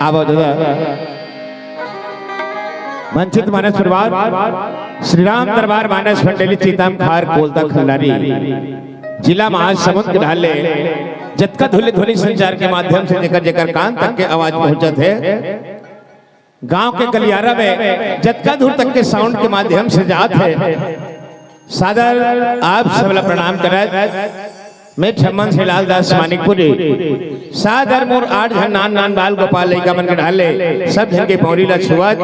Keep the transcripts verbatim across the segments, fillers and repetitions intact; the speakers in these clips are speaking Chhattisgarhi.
आवो दादा। वंचित मानस परिवार, श्री राम दरबार मानस मंडली, चीतम खार कोलता खल्लारी, जिला महासमुंद के ढाले, जतका धुले ध्वनि संचार के माध्यम से जेकर जेकर कान तक के आवाज पहुंचत हे, गांव के गलियारा में जतका दूर तक के साउंड के माध्यम से जात हे, सादर आप सबला प्रणाम करत मैं ठम्मन से लाल दास मानिकपुरी, सादर मोर आठ झन नान नान बाल गोपाल लइका मन के ढाले, सब झन के पौरी ला छुअत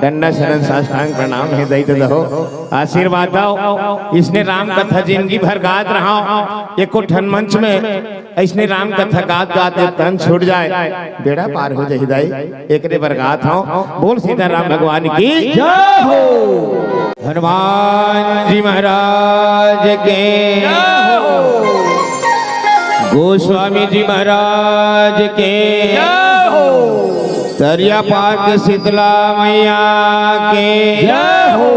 डंडा शरण साष्टांग प्रणाम हे दई दे दहो, आशीर्वाद दहो। इसने राम कथा जिंदगी भर गात रहो, एको ठन मंच में अइसने राम कथा गात गात एक तन छूट जाए, बेड़ा पार हो जाही दाई। एकरे बर गात हंव, बोल सीताराम भगवान की जय हो। हनुमान जी महाराज के जय हो। गोस्वामी जी महाराज के जय हो। तरिया पार के शीतला मैया के जय हो।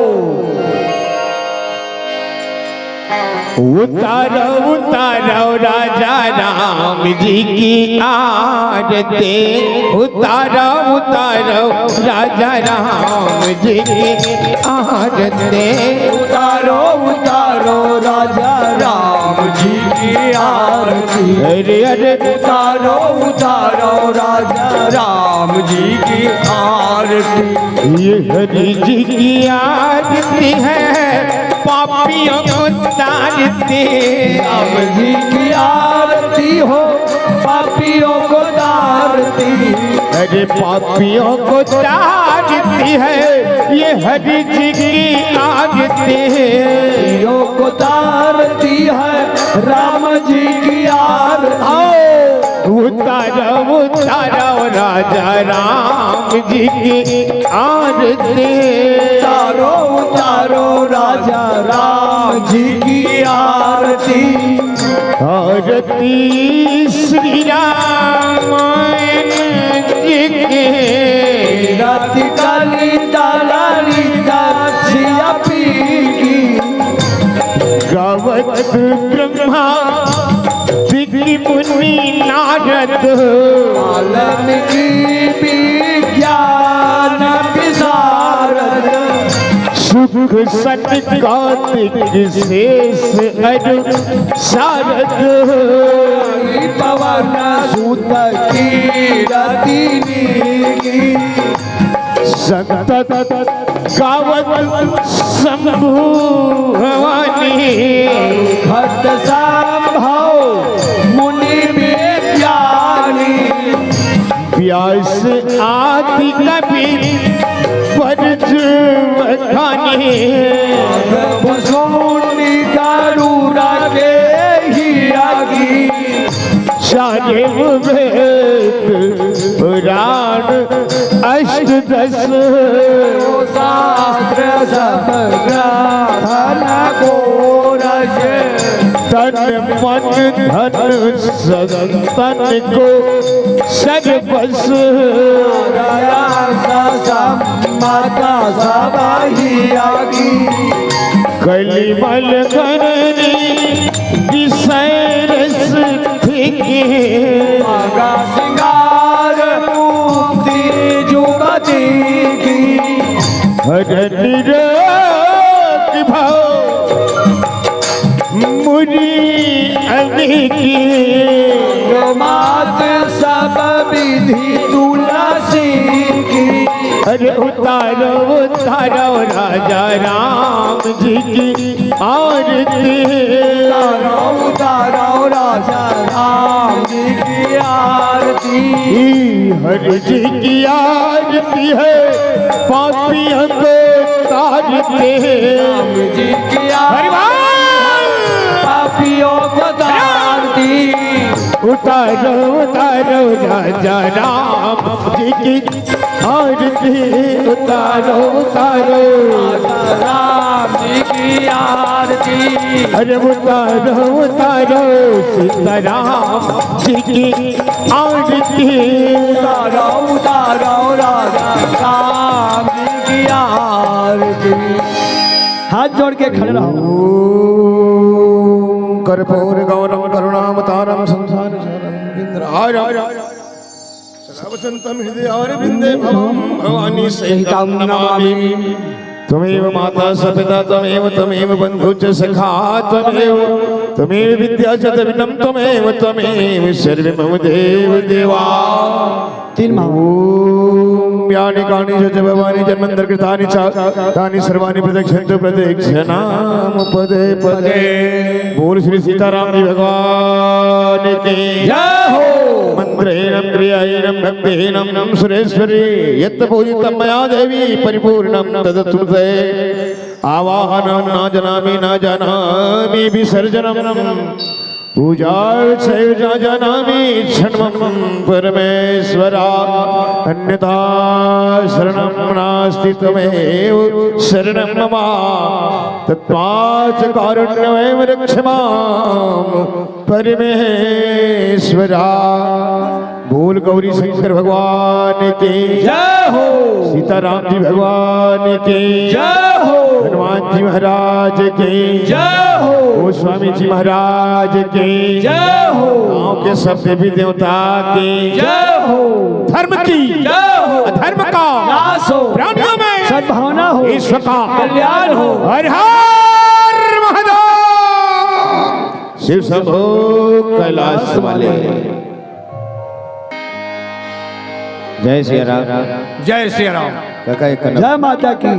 उतारो उतारो राजा राम जी की आरती, उतारो उतारो राजा राम जी की आरती। उतारो उतारो राजा राम जी की आरती। अरे अरे उतारो उतारो राजा राम जी की आरती। ये हरि जी की आरती है, पापियों को तारती। राम जी की आरती हो, पापियों को तारती। अरे पापियों को तारती है, ये हरि जी की आरती है। पापियों को तारती है राम जी की आरती। आओ उतारो उतारो राजा राम जी की आरती। उतारो उतारो राजा राम जी की आरती। आरती श्री रामायण जी की। रात काली दालाली दासिया पी की। गावत ब्रह्मा जी की मुनि नारद। वाल्मीकि विज्ञान विशारद। सुख सत कार्तिक शेष अरु सारद। पवन सुत कीरति नीकी। संत गावत शंभु भवानी। भक्त संभव मुनि विज्ञानी। व्यास आदि कवि बरज बखानी। भुसुंडी गरुड़ के हिया की। चारे वेद पुराण अष्टदश। शास्त्र सब ग्रंथन को रच। तन मन धन संतन को सर्वस। दया सा सम्मत सब हिया की। कलिमल करनी विषय रस फीकी। मगा सिंगार मुक्ति जुगति की। हर निरोग भव मुनि अनेकी। मात सब विधि तुलसी की। अरे उतारो उतारो राजा राम जी की आरती। उतारो उतारो राजा राम जी की आरती। हर जी की आरती है पापियों को तारते। राम जी की आरती। हरि बोल। पापियों को तारती। उतारो उतारो राजा राम जी की आरती। उतारो उतारो राम जी की आरती। अरे उतारो उतारो सीताराम जी की आरती। उतारो उतारो राजा राम जी की आरती। हाथ जोड़ के खड़े रहो। ओम कर्पूर गौरम करुणावतारम संसार सारम इंद्र। आ जाओ, आ जाओ, आ जाओ। वसन्तं हृदयारविन्दे भवं भवानी सहितं नमामि। त्वमेव माता स पिता त्वमेव त्वमेव बन्धु च सखा त्वमेव त्वमेव विद्या च द्रविणं त्वमेव त्वमेव सर्वं मम देव देवा। तीन महामंत्र। ॐ यानि कानि च जपमानि जन्मान्तरकृतानि च तानि सर्वाणि प्रदक्षन्तु प्रदक्षिणां पदे पदे। बोल श्री सीताराम जी भगवान की जय हो। मन्त्रेण क्रियेण भक्तेन सुरेश्वरी यत् पूजितं मया देवी परिपूर्णं तदस्तु ते। आवाहनं न जानामि न जानामि विसर्जनं पूजा चैव न जानामि क्षमस्व परमेश्वर। अन्यथा शरणं नास्ति त्वमेव शरणं मम। तस्माच्च कारुण्यमेव रक्ष मां परमेश्वर। बोल गौरी शंकर भगवान की जय हो। सीताराम जी भगवान की जय हो। हनुमान जी महाराज की जय हो। गोस्वामी जी महाराज की जय हो। गांव के सब देवी देवता की जय हो। धर्म की जय हो। अधर्म का नाश हो। प्राणियों में सद्भावना हो। विश्व का कल्याण हो। हर हर महादेव। शिव शंभो कैलाश वाले। जय सिया राम। जय सिया राम। काका एक करना। जय माता की।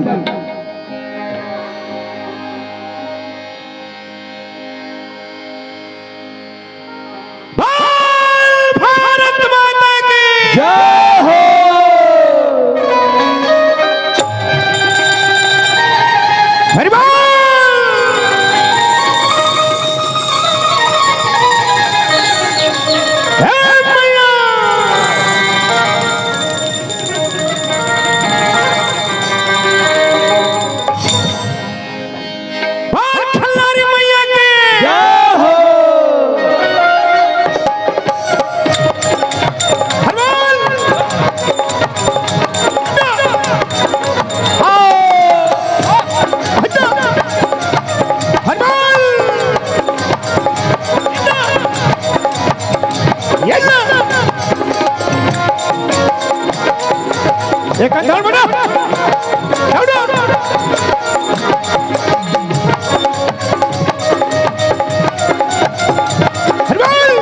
बोल भारत माता की जय हो। हरि बोल। हे मैया। बोल खल्लारी मैया की। जय हो। हनुमान। आओ। हनुमान। ये लो। एक अंधड़ बना। दौड़ो। हनुमान।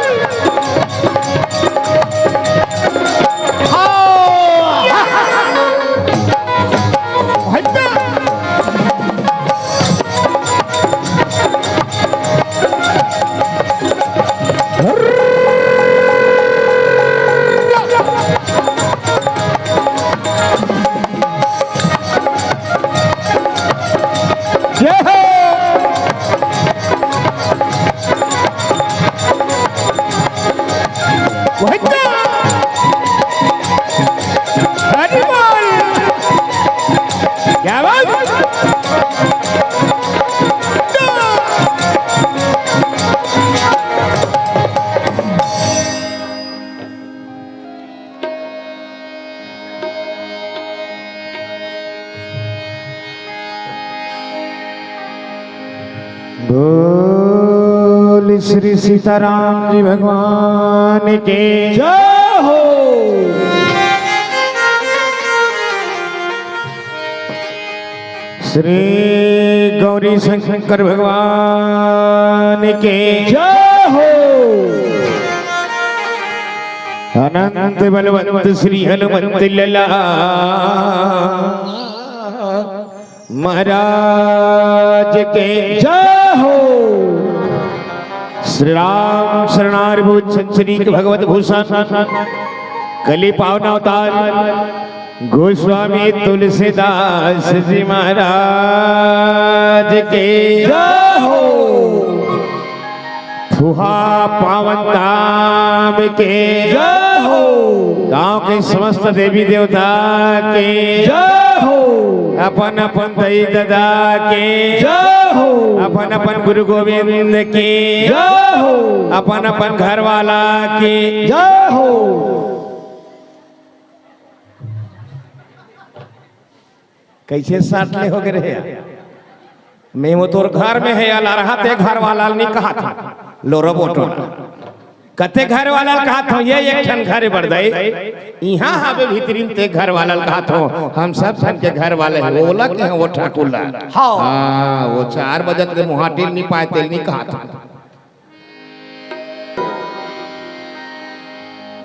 हाँ। हट। जय हो। वही तो। हरि बोल। क्या बात। बोल श्री सीताराम जी भगवान के जय हो। श्री गौरी शंकर भगवान के जय हो। अनंत बलवंत श्री हनुमंत लला महाराज के जय हो। श्री राम शरणार्भुत संचरिक भगवत भूषण कली पावन अवतार गोस्वामी तुलसीदास जी महाराज के जय हो। फुहा पावन धाम के जय हो। गांव के समस्त देवी देवता के जय हो। अपन अपन दई ददा के जय हो। अपन अपन गुरु गोविंद के जय हो। अपन अपन घर वाला के जय हो। कैसे साट ले हो गए रे? मैं वो तोर घर में है, अलारहा ते घर वाला नहीं कहा था। लोरो बोटो। कते घर वाला ल कहत हंव, ये एक ठन घर बड़ दई, इहां हावे भीतरी म ते घर वाला ल कहत हंव, हम सब झन के घर वाला हे, ओला के हंव, वो ठाकुर ला। हाँ। हाँ, वो चार बजत ले मुहाटी ल नी पाय, तेल नी कहत हंव।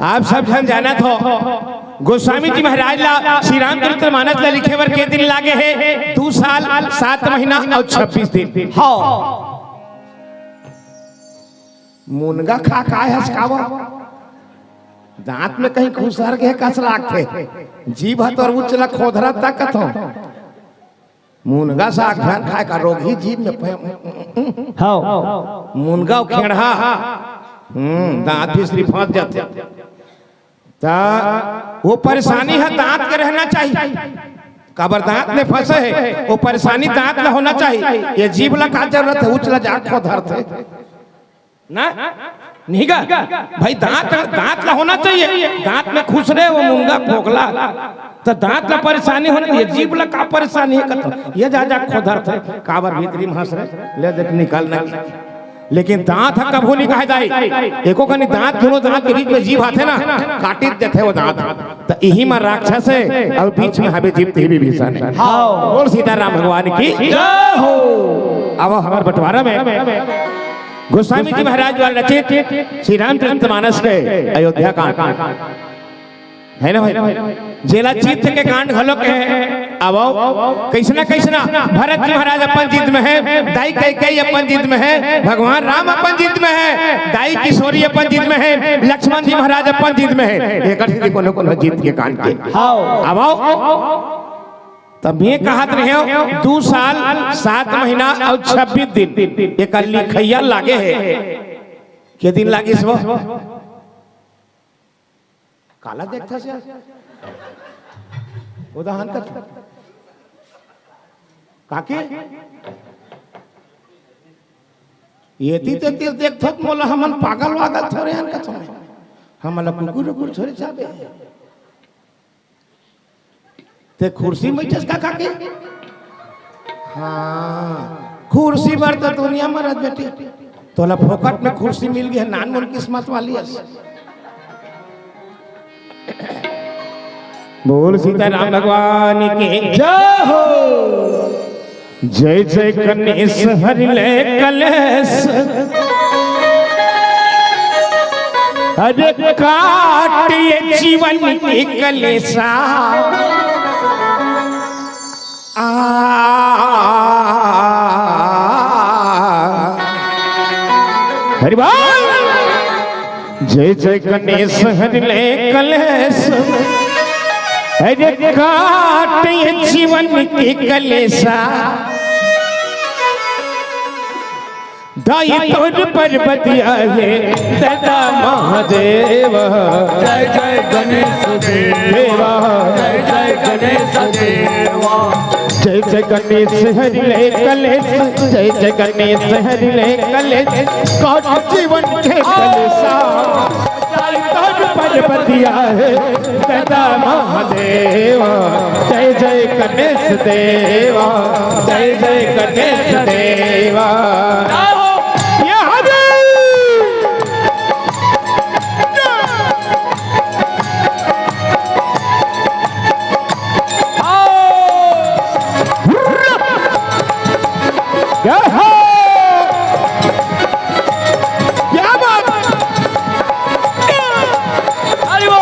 आप सब झन जानत हो, गोस्वामी जी महाराज ला श्री रामचरित मानस ला लिखे बर के दिन लागे हे? दू साल, सात महीना अउ छब्बीस दिन। हाँ। मुनगा खा काय हस का वो? दांत में कहीं खुसर गे कस लागथे। जीभ ह तोर उच्च ल खोधरत तकत हो। मुनगा साग झन खाय का, रोगही जीभ में प-, हव। मुनगा अउ खेड़हा, हम्म, दांत फिसरी फंस जाथे। त वो परेशानी ह दांत के रहना चाहिए। काबर दांत में फंसे हे, वो परेशानी दांत ल होना चाहिए। ये जीभ ल का जरूरत हे, उच्च ल जाके खोधरथे। ना? नहीं गा? भाई, दांत, दांत ला होना चाहिए। दांत में खुसरे वो मुनगा फोकला, त दांत ला परेशानी होना, ये जीभ ला का परेशानी हे? कत ये जा, जा खोधरथे, काबर भीतरी म हंस रे, ले देख निकाल ना। लेकिन दांत ह कभू नहीं कहे जाए, एको कनी दांत, दोनों दांत के बीच में जीभ आथे ना, काटित देथे वो दांत। त इही म राक्षस हे अउ बीच में हवे जीभ, ते विभीषण हे। हाँ। बोल सीताराम भगवान की जय हो। अब हमर बंटवारा में गोस्वामी जी महाराज द्वारा रचित श्री रामचरित मानस के अयोध्या कांड हे ना भाई, जेला जीत के कांड घलो कहे। अब कइसना कइसना भरत जी महाराज अपन जीत में हे, दाई कैकेयी अपन जीत में हे, भगवान राम अपन जीत में हे, दाई किशोरी अपन जीत में हे, लक्ष्मण जी महाराज अपन जीत में हे। एकर सेती कोनो कोनो जीत के कांड के। हाँ। अब तब मैं कहत रहेंव, दू साल, सात महीना अउ छब्बीस दिन एकर लिखइया लागे हे। के दिन लागिस वो? काला देखथस यार? उदाहरण कर। काकी? एती तेती देखथो त मोला हमन पागल वागल थोरे हन कथो मैं। हमन ला कुकुर उकुर थोरे चाबे। ते कुर्सी में बइठस का काकी? हाँ, कुर्सी बर तो दुनिया मरत बेटी। तोला फोकट में कुर्सी मिल गे हे, नानमुन किस्मत वाली हस। बोल सीताराम भगवान की जय हो। जय जय गणेश हरि ले कलेश। अरे काट ये जीवन की कलेसा। आ। हरि बोल। जय जय गणेश हरि ले कलेश। अरे काट ये जीवन की कलेसा। दाई तोर परबतिया हे दादा महादेव। जय जय गणेश देवा। जय जय गणेश देवा। जय जय गणेश हरि ले कलेश। जय जय गणेश हरि ले कलेश। काट जीवन के कलेसा। दाई तोर परबतिया हे दादा महादेव। जय जय गणेश देवा। जय जय गणेश देवा। ये हरि। जय हो। क्या बात। हरि बोल।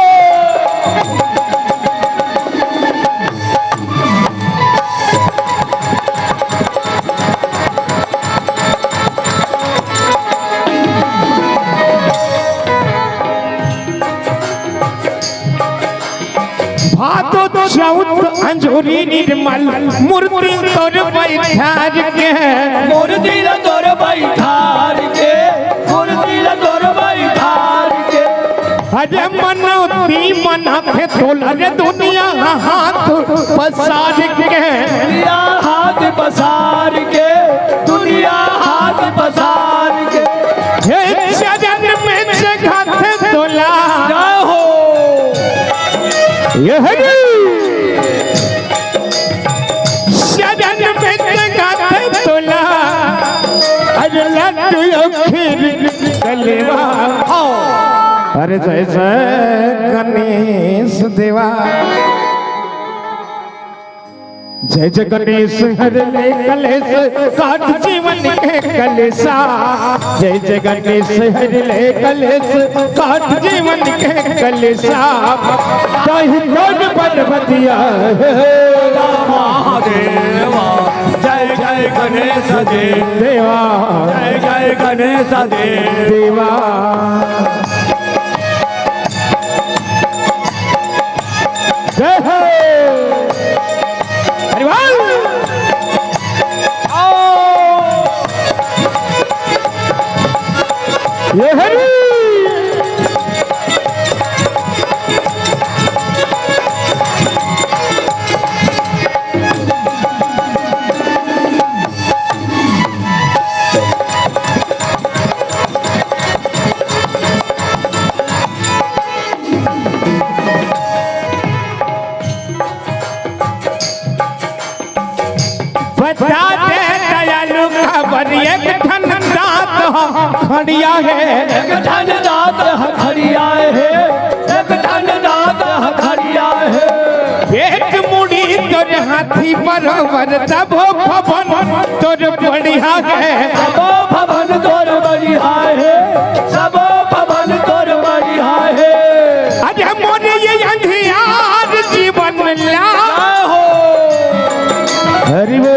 भादो चौथ अंजोरी निर्मल, मूर्ति तोर बैठार के। मूर्ति ल तोर बैठार के, मूर्ति ल तोर बैठार के। अरे मनौती मनाथे तोला रे दुनिया हाथ पसार के। दुनिया हाथ पसार के, दुनिया हाथ पसार के। हे चरण में जगाथे तोला। जय हो। ये हरि। चरण में जगाथे तोला। अरे लड्डू खीर कलेवा। हाँ। अरे जय जय गणेश देवा, जय जय गणेश हर ले कलेश, काट जीवन के कलेशा। जय जय गणेश हर ले कलेश, काट जीवन के कलेशा। ताहि तोर पर्वतिया हे। महादेवा, जय जय गणेश देव। देवा। जय जय गणेश देव। देवा। जय हो। हरि बोल। आओ। ये हरि। बता दे दयालु काबर एक ठन दांत ह खड़िया हे। एक ठन दांत ह खड़िया हे, एक ठन दांत ह खड़िया हे। पेट मुड़ी तोर हाथी बरोबर, तभो भवन तोर बढ़िया हे। सबो भवन तोर बढ़िया हे, सबो भवन तोर बढ़िया हे। अरे मोर ये अंधियार जीवन ला। जय हो। हरि बोल।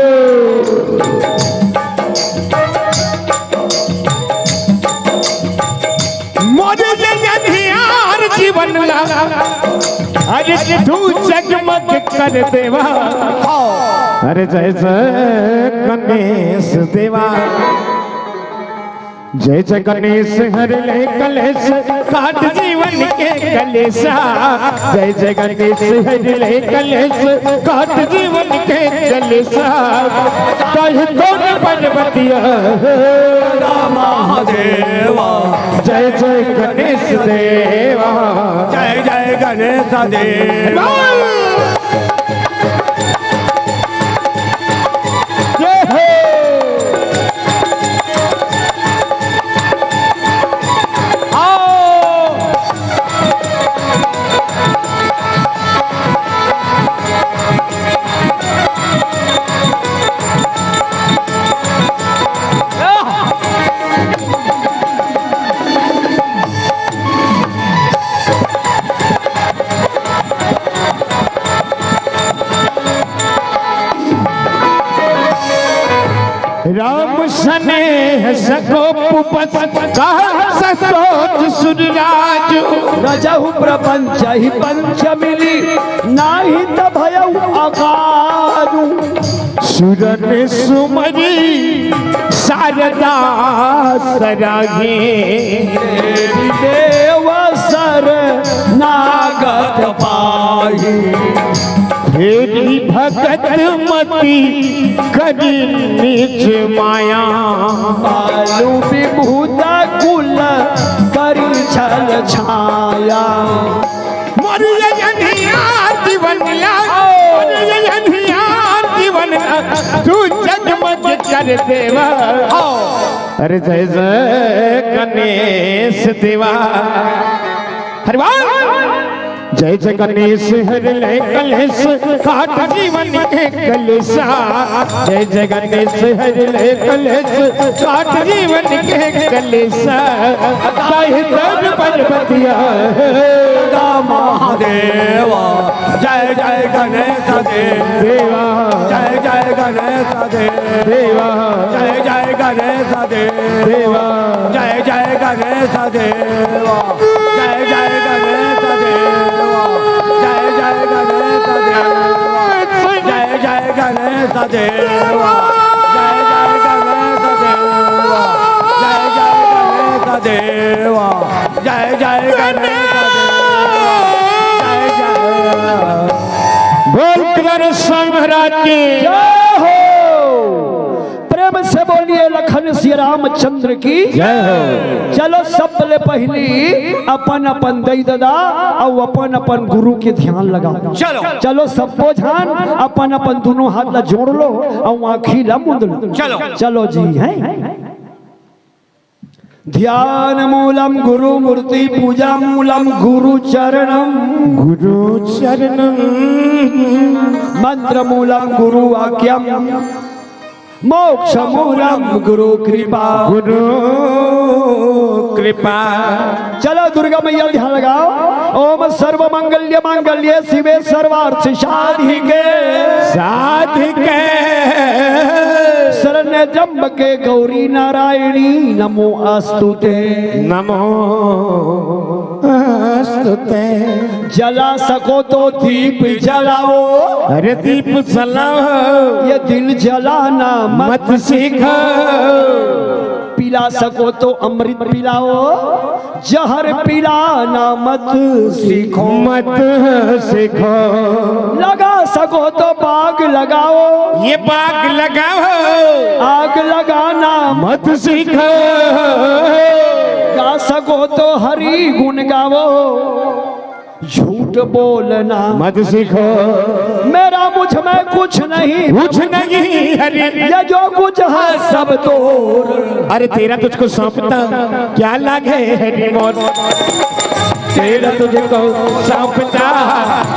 मोर ये अंधियार जीवन ला, अरे तू जगमग कर देवा। अरे जय जय गणेश देवा। जय जय गणेश हर ले कलेश, काट जीवन के कलेशा। जय जय गणेश हर ले कलेश, काट जीवन के कलेशा। ताहि तोर पर्वतिया हे। महादेवा। जय जय गणेश देवा। जय जय गणेश देवा। जय हो। आओ। राम सनेह सकोप बस, कहा सतोष सुरराजु। रजहु प्रपंच ही पंच मिली, नाही त भयउ अकाजु। सुरन सुमरी सारदा सरागे। देव सर नागत पाही। फेरी भगत मति करी निज माया। बालु विभूत कुल करी छल छाया। मोर ये अंधियार जीवन ला, मोर ये अंधियार जीवन ला, तू जगमग कर देवा। अरे जय जय गणेश देवा। हरि बोल। जय जय गणेश हर ले कलेश, काट जीवन के कलेशा। जय जय गणेश हर ले कलेश, काट जीवन के कलेशा। ताहि तोर पर्वतिया हे। महादेवा। जय जय गणेश देव। देवा। जय जय गणेश देव। देवा। जय जय गणेश देव। देवा। जय जय गणेश देव। जय जय गणेश देव। जय जय गणेश देव। जय जय गणेश देव। जय जय गणेश देव। जय जय गणेश देव। जय जय गणेश देव। जय जय। बोल कलर संघ महाराज की। जय हो। प्रेम से बोलिए लखन सिया रामचंद्र की। जय हो। चलो, सब ले पहली अपन अपन दई ददा अउ अपन अपन गुरु के ध्यान लगाओ। चलो। चलो, सब्बो झन अपन अपन दोनों हाथ ला जोड़ लो अउ आँखी ला मूंद लो। चलो। चलो जी, हैं? ध्यान मूलम गुरु मूर्ति, पूजा मूलम गुरु चरणम। गुरु चरणम। मंत्र मूलम गुरु वाक्यम, मोक्ष मूलम गुरु कृपा। गुरु कृपा। चलो दुर्गा मैया ध्यान लगाओ। ओम सर्व मंगल्य मांगल्ये शिवे सर्वार्थ साधिके। साधिके। शरण्य त्र्यंबके गौरी नारायणी नमो अस्तुते। नमो अस्तुते। जला सको तो दीप जलाओ। अरे दीप जलाओ। ये दिल जलाना मत मत सीखो। पिला सको तो अमृत पिलाओ, जहर पिलाना मत सीखो। मत सीखो। लगा सको तो बाग लगाओ। ये बाग लगाओ। आग लगाना मत सीखो। गा सको तो हरि गुण गाओ। झूठ बोलना मत सीखो। मेरा मुझ में कुछ नहीं। कुछ नहीं हरि। ये जो कुछ है सब तोर। अरे तेरा तुझको सौंपता क्या लागे हरि मोर। तेरा तुझको सौंपता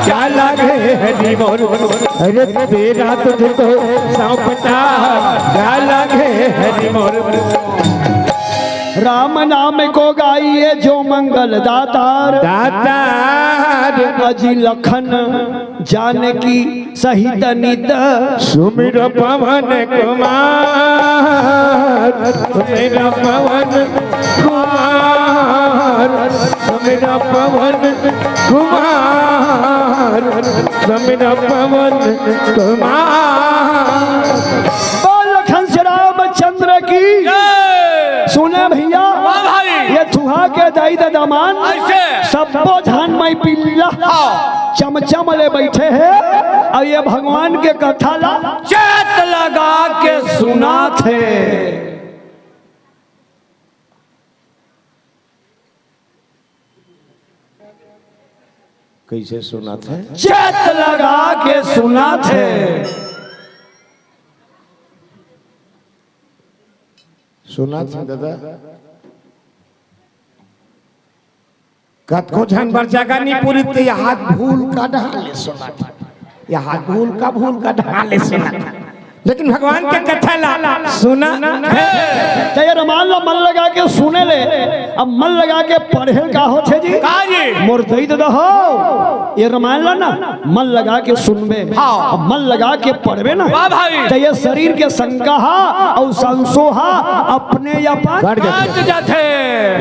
क्या लागे हरि मोर। अरे तेरा तुझको सौंपता क्या लागे हरि मोर। राम नाम को गाइए जो मंगल दातार। दातार। अजी लखन जानकी सहित नित। सुमिर पवन कुमार, सुमिर पवन कुमार, सुमिर पवन कुमार, सुमिर पवन कुमार। बोल लखन श्री रामचंद्र की। जय। सुने भैया, वाह भाई। ये थुहा के दाई ददामान ऐसे। सब्बो झन माई पिल्ला हाँ। चमचम ले बैठे हे अउ ये भगवान के कथा ला चेत लगा के सुनाथे। कइसे सुनाथे? चेत लगा के सुनाथे। सुनाथे दादा। कतको झन बर जगह नी पूरी, त ये हाथ भूल का डहा ले सुनाथे। ये हाथ भूल का, भूल का डहा ले सुनाथे। लेकिन भगवान के कथा ला सुना। त ये रमान ला मन लगा के सुने ले, अब मन लगा के पढ़े का होथे जी? का जी? मोर दई ददा हो, ये रमान ला ना मन लगा के सुनबे, हाँ। अब मन लगा के पढ़बे ना, वाह भाई। त ये शरीर के संका हा अउ संसो हा अपने आप कट जाथे। कट जाथे।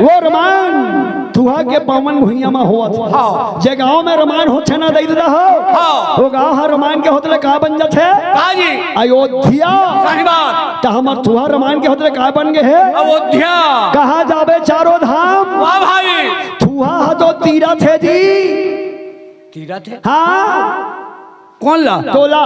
वो रमान थुहा के पावन भुइयां म होवत। हाँ। जे गांव में रमान होथे ना दई ददा हो, हाँ। वो गांव ह रमान के होत ले का बन जाथे? का जी? अयोध्या। सही बात। त हमर थुहा रमान के होत ले का बन गे हे? अयोध्या। कहाँ जाबे चारों धाम? वाह भाई। थुहा ह तो तीरथ हे जी। तीरथ हे? हाँ। कोन ला? तोला।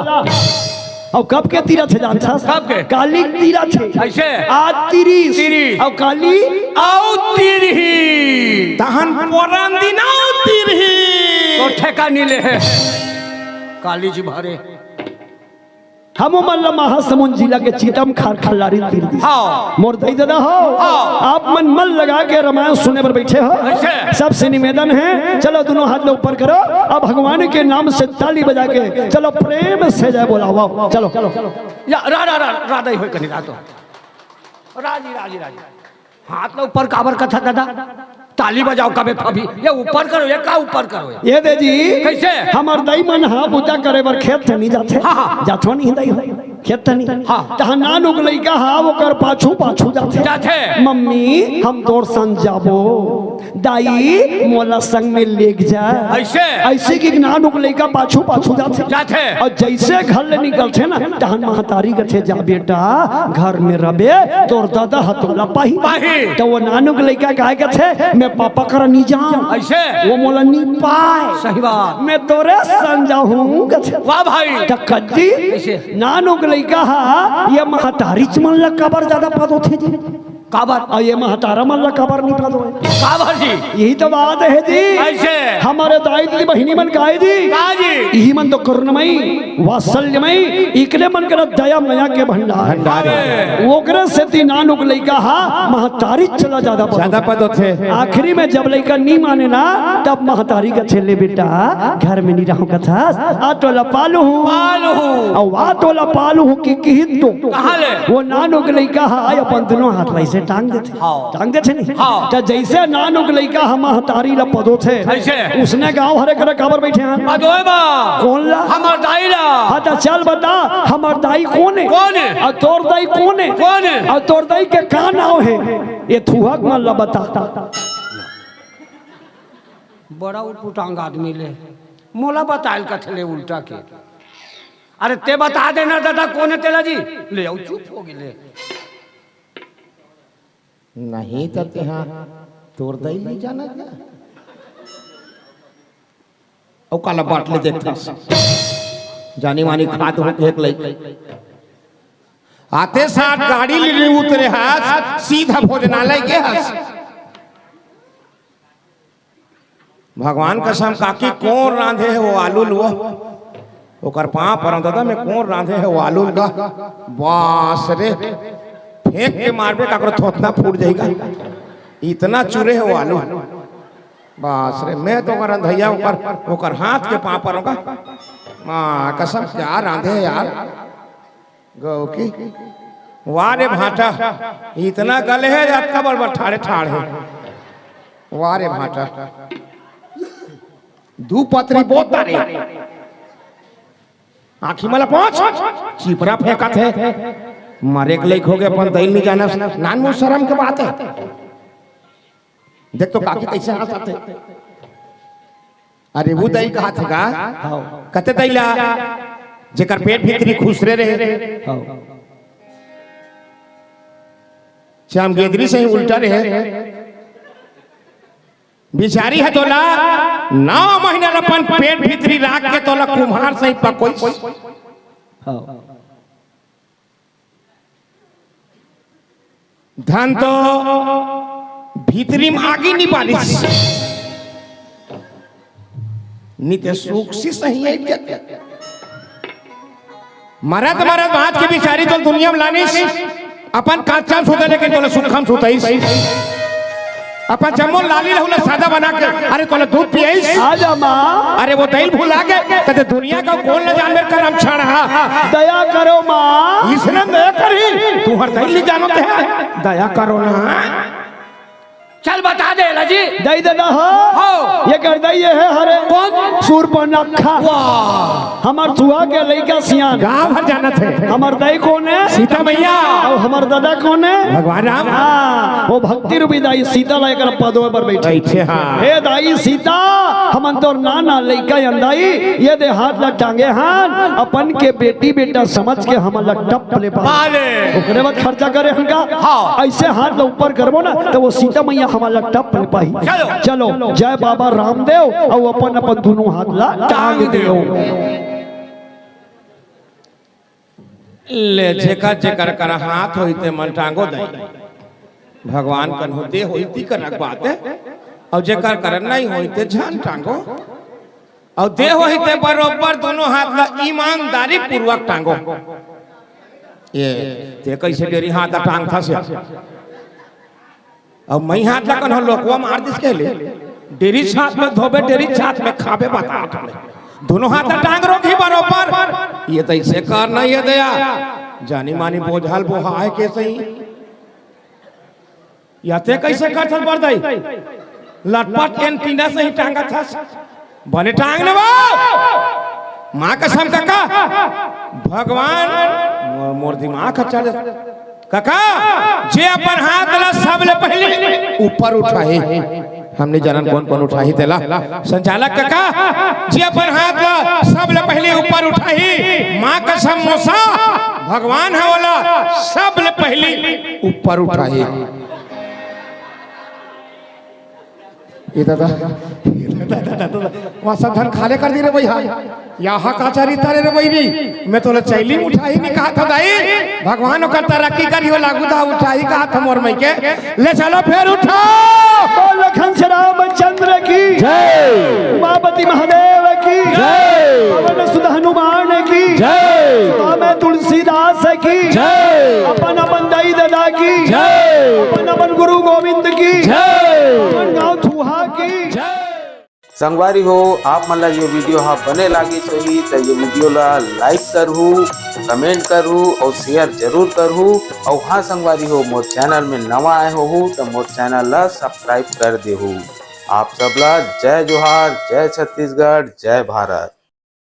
अउ कब के तीरथ हे जानथस? कब के? काली तीरथ हे। अइसे? आज तीरिस। तीरिस। अउ काली? अउ तीरही। तहन पोरन दिन अउ तीरही। तो ठेका नी ले हे। काली जी भरे। हमू मन ल महासमुंद जिला के चीतम खार खल्लारी तीर दिस। हाँ। मोर दई ददा हो, हाँ। आप मन मन लगा के रमायन सुने बर बइठे हो। अइसे? सबसे निवेदन हे, चलो दुनों हाथ ल ऊपर करो, अब भगवान के नाम से ताली बजा के चलो प्रेम से जय बोलाओ। चलो। या, रा, रा, रा, रा, दई होय कनी रा तो। राजी, राजी, राजी। हाथ ल ऊपर काबर कथा ददा? ताली बजाओ कबे फभी। ये ऊपर करो, ये का ऊपर करो ये? ये दे जी, कइसे? हमर दई मन ह बुता करे बर खेत नी जाथे। हाँ, हाँ। जाथो नी दई हो, खेत नी। हाँ। तहाँ नानुक लइका ह ओकर पाछू पाछू जाथे। जाथे। मम्मी, हम तोर संग जाबो। दाई, मोला संग में लेग जा। अइसे? अइसे कि नानुक लइका पाछू पाछू जाथे। जाथे। अउ जइसे घर ले निकलथे ना, तहन महतारी कथे, जा बेटा, घर में रबे, तोर ददा ह तोला पाही। पाही। त वो नानुक लइका काय कथे, मैं पापा करा नी जांव। अइसे? वो मोला नी पाय। सही बात। मैं तोरे संग जाहूं कथे। वाह भाई। त कद्दी कइसे? नानुक लइका ह ये महतारीच मन ल काबर जादा पद होथे जी? काबर? अउ ये महतारा मन ला काबर नहीं पदोय? काबर जी? यही तो बात हे जी। कइसे? हमर दाई दीदी बहिनी मन काय जी? का जी? इही मन तो करुणमयी, वात्सल्यमयी, इकरे मन के ना दया मया के भंडार। भंडार। अरे। ओकरे सेती नानुक लइका हा महतारी चला जादा पदोथे। जादा पदोथे। आखिरी में जब लइका नी माने ना, तब महतारी कथे, "ले बेटा, घर में नी रहूं कथस, आ तोला पालहूं।" पालहूं। अउ आ तोला पालहूं कि किहिस तो। कहाँ ले? वो नानुक लइका हा अपन दुनों हाथ ला अइसे टांग देथे। हाँ। टांग देथे नहीं? हाँ। त जइसे नानुक लइका हा महतारी ला पदोथे, अइसे। उसने गाँव हरे करे काबर बइठे हन? पदोय बर। कोन ला? हमर दाई ला। हाँ, त चल बता, हमर दाई कोन हे? कोन हे? अउ तोर दाई कोन हे? कोन हे? अउ तोर दाई के का नाव हे? ये थुहक मन ला बता। बड़ा उटपुटांग आदमी ले, मोला बतायल कथे ले उल्टा के। अरे ते बता देना दादा, कोन हे तेला जी? ले अउ चुप हो गे ले। नहीं त तेहा तोर दाई नइ जानस का? अउ काला बाट ले देखथस। जानी मानी खात हो एक लइक। आते साथ गाड़ी ले उतरे हस, सीधा भोजनालय गे हस। भगवान कसम काकी, कोन रांधे हे वो आलू ल? ओकर पाँव परंव दादा, मैं कोन रांधे हे वो आलू ल गा? बास रे, फेंक के मारबे, काकरो थोथना फूट जाही गा। इतना चुरे हे वो आलू। बास रे, मैं तो ओकर रंधइया, ओकर, ओकर हाथ के पाँव परंव गा। माँ कसम, का रांधे हे यार। गौ की, वाह रे भांटा, इतना गले हे, अतका बड़ बड़ ठाढ़े ठाढ़े। वाह रे भांटा, दू पतरी बोत डारे। आँखी मला पहुँच, चिपरा फेंकत हे। मरे के लइक हो गे, अपन दाई ल नइ जानस, नानमुन शरम के बात हे। देख तो काकी कइसे हाँसत हे। अरे वो दाई कहाथे गा? हाँ। कथे दाई ला, जेकर पेट भीतरी खुसरे रहे। हाँ। चाम गेदरी सही उल्टा रहे। बिचारी हे तोला, नौ महीना ल अपन पेट भीतरी राख के तोला कुम्हार सही पकोइस। हाँ। धन तो भीतरी म आगी नइ बालिस, नइ ते सुख से सही अइट जाते। मरत मरत बाँच के बिचारी तोला दुनिया म लानिस, अपन कांचा म सुते, लेकिन तोला सुक्खा म सुतइस। अपन जम्मो लाली लहू ल सादा बना के, अरे तोला दूध पियाइस। आजा माँ। अरे वो दाई ल भुला गे, त दुनिया के कोन ल जानबे करम छाड़ा। दया करो माँ। इसने दया करी, तुँहर दाई ल नइ जानो ते। दया करो ना। चल बता दे ला जी। दाई दादा हो। हो। ये कर दाई ये हे हरे। कोन? सूर्पनखा। वाह। हमर सुआ के लइका सियान। गाँव भर जानत हे। हमर दाई कोन हे? सीता मैया। अउ हमर दादा कोन हे? भगवान राम। हाँ, वो भक्ति रूपी दाई सीता ला एकर पदोय बर बइठे। बइठे, हाँ। हे दाई सीता, हमन तोर नान नान लइका अन दाई, ये दे हाथ ला टांगे हन, अपन के बेटी बेटा समझ के हमन ला टप ले पा। पाले। ओकरे बाद खर्चा करे हन का? हाँ। अइसे हाथ ला ऊपर करबो ना, त वो सीता मैया हमन ला टप ले पाही। चलो। चलो, जय बाबा रामदेव, अउ अपन अपन दुनों हाथ ला टांग देव। ले, जेकर जेकर कर हाथ होही ते मन टांगो दाई। भगवान कन हो दे होही ती कर बात हे। अउ जेकर कर नइ होही ते झन टांगो। अउ दे होही ते बरोबर दुनों हाथ ला ईमानदारी पूर्वक टांगो। ये, ते कइसे डेरी हाथ ला टांगथस या? अउ मैं हाथ ला कन हो लोकवा मार दिस के ले। डेरी छात में धोबे, डेरी छात में खाबे, बता तोले। दुनों हाथ ला टांग रोकही बरोबर। ये त अइसे कर नइ हे दया। जानी मानी बोझाल बोहा हे के सही। या ते कइसे करथस बर दाई? लटपट एंटीना सही टांगथस। बने टांग लेबो। माँ कसम कका, भगवान मोर, मोर दिमाग ह चल। कका, जे अपन हाथ ला सबले पहिली ऊपर उठाही, हमनी जानन कोन कोन उठाही तेला। संचालक कका, जे अपन हाथ ला सबले पहिली ऊपर उठाही, माँ कसम मोसा, भगवान ह ओला सबले पहिली ऊपर उठाही। ये दादा, दादा, दादा, दादा, वहाँ सब धन खाले कर दी रे भैया। यहाँ का चरित्र रे बहिनी, मैं तोला चैली उठाही नहीं कहा था दाई। भगवान ओकर तरक्की करी हो लागू था उठाही कहा था मोर मई के। ले चलो फेर उठा। बोल लखन श्री रामचंद्र की जय। उमापति महादेव की जय। पवन सुत हनुमान की जय। स्वामी तुलसीदास की जय। अपन अपन दाई ददा की जय। अपन अपन गुरु गोविंद की जय। अपन गांव थुहा की जय। संगवारी हो, आप मन ला ये वीडियो हा बने लागिस होही त ये वीडियो ला लाइक करहू, कमेंट करहू और शेयर जरूर करहू। और हाँ संगवारी हो, मोर चैनल में नवा आए होहू त मोर चैनल ला सब्सक्राइब कर देहू। आप सब ला जय जोहार, जय छत्तीसगढ़, जय भारत।